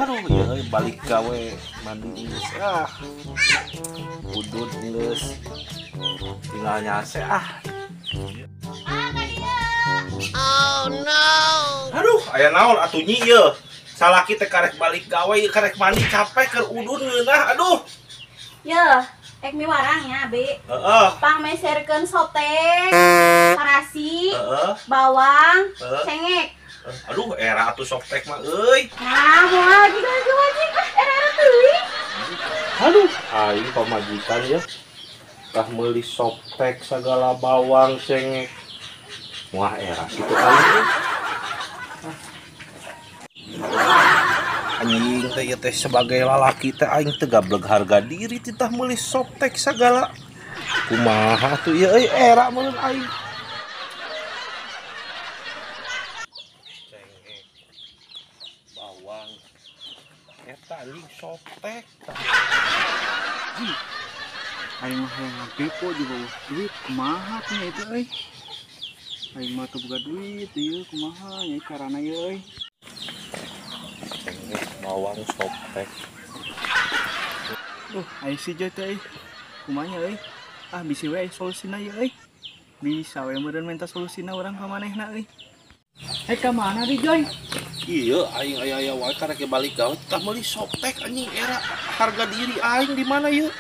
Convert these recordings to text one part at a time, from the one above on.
Aduh, ieu balik gawe mandi geus ah. Udud geus. Tinggal nyase ah. Oh no. Aduh, aya naon atuh nyi ieu. Salaki teh karek balik gawe ieu karek mandi capek keur udud ngeunah aduh. Yeuh, ek miwarang nya, Bi. Heeh. Pangmeserkeun sotek, tarasi, heeh, bawang, cengek. Aduh, era atuh softek mah euy. Nah, moal gitu wajib. Ah, era-era teuing. Aduh, aing pamajikan ya. Tah meuli softek sagala bawang cengek. Wah, era kitu aing. Anjing teh ieu teh sebagai lalaki teh aing teu gableg harga diri titah meuli softek sagala. Kumaha atuh ieu euy era meureun aing. Cengek. Bawang. Eta anjing softek. Aing mah hayang ngadepo juga duit kumaha teh nya itu euy. Aing mah teu boga duit ieu kumaha nya carana ieu euy. Cengek bawang softek. Duh, aing si Joy teh euy. Kumaha nya euy? Ah bisi we solusina ieu euy. Bisa we meureun minta solusina urang ka manehna euy. Eh ka mana di Joy? Iya, aing aya-aya wae karek balik gawe tah meuli softek anjing era harga diri aing di mana ieu?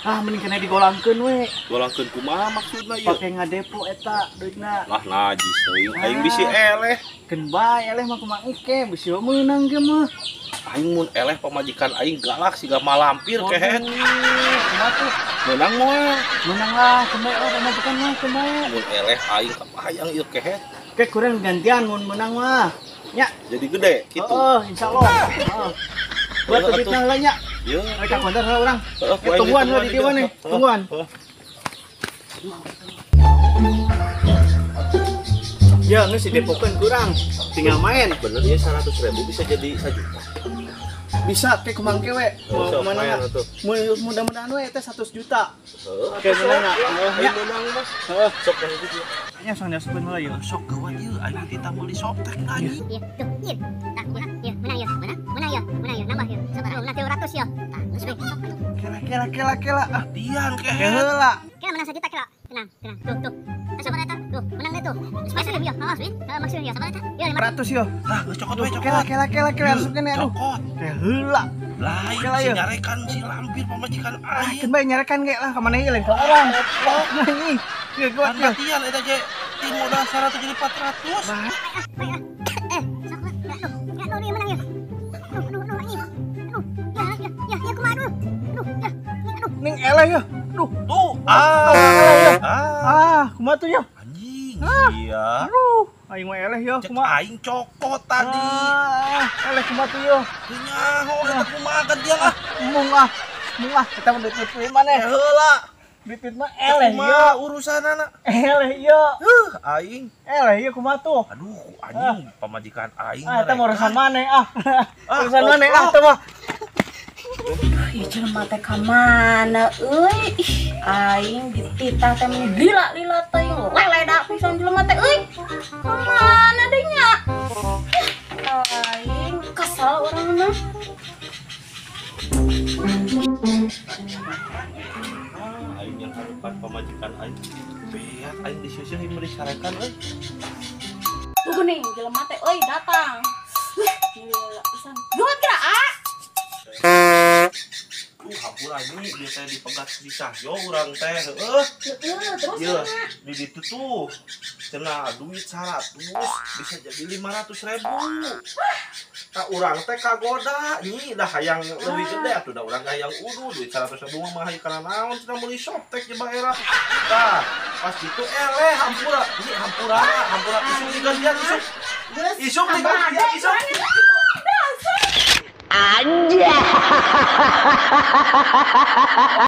Ah mending kena digolangkeun we. Golangkeun kumaha maksudna ieu? Pake ngadepo eta duitna. Lah najis teuing aing bisi eleh. Keun bae eleh mah kumaha engke bisi we meunang ge mah. Aing mun eleh pamajikan aing galak siga malampir kehet. Kumaha tuh? Meunang moal. Meunang lah keun bae lah pamajikan mah keun bae. Mun eleh aing kabayang ieu kehet. Ke kurang gantian mun meunang mah. Nya. Jadi gede kitu. Heeh, insyaallah. Heeh. Buat duitna heula nya. Ieu. Mereka konter heula urang. Tungguan heula di dieu nih, tungguan. Ya, geus didepokeun kurang. Tinggal main. Bener ya 100.000 bisa jadi 1 juta. Bisa ke kumang ke we. Mau mana? Mudah-mudahan we teh 100 juta. Heeh. Oke, meunang. Heeh, meunang Mas. Heeh. Sok kan itu. Nya sok nyasupkeun heula ieu. Sok gawat ieu aing dititah meuli softek anjing. Iya, tuh, iya. Tah, iya, menang ya, menang, menang ya, menang ya, nambah ya. Sabar, menang 300 ya. Tah, geus we. Kela kela kela kela. Ah, dian kehet. Heula. Kela menang 1 juta kela. Tenang, tenang. Tuh, tuh. Sabar eta. Tuh, menang deh tuh. Maksimum ya, awas, Win. Maksimum ya, sabar eta. Ya 500 yo. Tah, geus cokot we cokot. Kela kela kela kela asupkeun aduh. Cokot. Heula. Lain si nyarekan si lampir pamajikan aing. Keun bae nyarekan ge lah ka mana ieu lain ka urang. Goblok anjing. Ieu gawat ya. Latihan eta ge tim modal 100 jadi 400. Eh, sok lah. Aduh, aduh dia menang ya. Aduh, aduh, aduh anjing. Aduh, ya, ya, ya, ya kumaha aduh. Aduh, ya, aduh. Ning eleh ya. Aduh. Tuh. Ah. Ah, kumaha tuh ya? Anjing. Iya. Aduh, aing mah eleh ya, kumaha? Aing cokot tadi. Ah, eleh kumaha tuh ya? Teu nyaho eta kumaha gantian ah. Mung ah. Mung ah, eta mah duit-duit maneh. Heula. Duit mah eleh ya urusanana. Eleh ieu. Heuh, aing. Eleh ieu kumaha tuh? Aduh, anjing pamajikan aing. Ah, eta mah urusan maneh ah. Urusan maneh ah teh mah. Ih, jelema teh ka mana euy? Ih, aing dititah teh meni lila-lila teuing leleda pisan jelema teh euy. Ka mana deui nya? Aing kesel urang mah. Aing yang harapan pamajikan aing. Beat aing diseuseun ieu meuli sarekan euy. Tuh geuning jelema teh euy datang. Lila pisan. Gawat kira ah. Hampura ini dia teh dipegat di cahyo urang teh heueuh. Terus ieu di ditu tuh cenah duit 100 bisa jadi 500.000. Tah urang teh kagoda nyi dah hayang leuwih gede atuh da urang hayang uduh duit 100.000 mah hayang kana naon cenah meuli softek jeung era. Tah pas kitu eleh hampura nyi hampura hampura isuk digantian isuk. Isuk digantian isuk. Anjay.